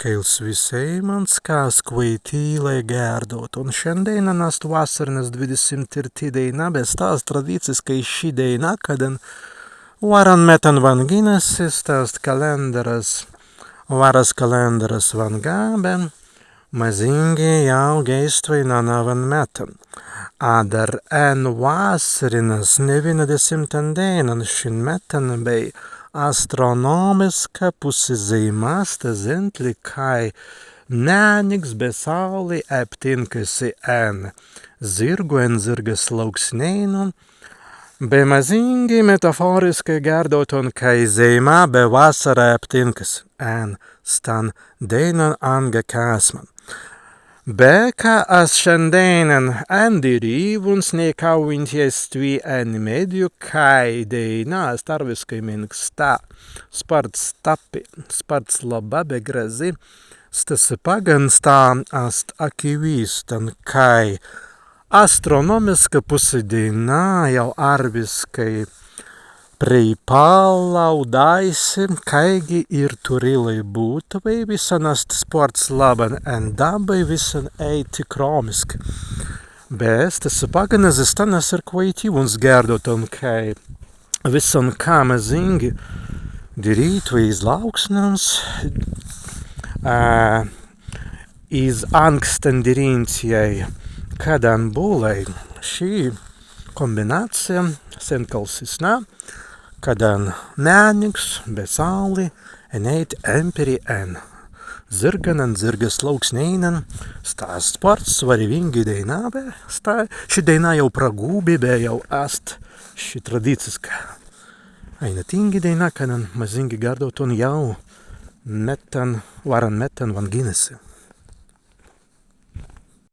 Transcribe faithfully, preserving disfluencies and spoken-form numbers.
Kaīls wisēimans, kas kwaitīlai gērdautun. Šandēinan ast wassarinas dwidesimts tīrtā dēina, be sta ast tradiciskai ši dēina, kaddan wāran mettan wangina si, sta ast kalēndaras, wāras kalēndaras wanga, be mazīngi jāu gēistwei na nawwan mettan. Adder en wassarinas newīnadesīmtan dēinan šin mettan bēi astronōmiska pussezeima, sta zentli, kāi mēniks be sāuli ebtinka si en zirgu, en zirgas lauksneinu, be mazīngi metafōriskai gērdautun, kāi zeima be wassara ebtinka si en stan dēinan anga kēsman. Be ka as šandēinan endirīwuns, ni kawīntjai stwi en meddju, kāi dēina ast arwiskai mīnksta, spārts tappi, spārts labba be grazzi, stesse paggan sta ast akiwīstan, kāi astronōmiska pussedeīna jāu arwiskai preipalaudāi si, kāigi īr turīlai būtwei, wissan ast spārts labban en dabbai, wissan ēit tikrōmiskai. Be stesse paggan ezze stan as īr kwaitīwuns gērdautun, kāi wissan, ka mazīngi dirītwei iz lauksnans, ā, iz ānkstan dirīntjai, kaddan būlai ši kombinācija, senkalsisna, kaddan mēniks be sāuli enēit emperi en zirgan, en zirgas lauksneīnan, sta ast spārts swarewīngi dēina, be sta, ši dēina jāu pragūbi, be jāu ast ši tradiciska ainatīngi dēina, kaddan mazīngi gērdautun jāu mettan, wāran mettan wangina si.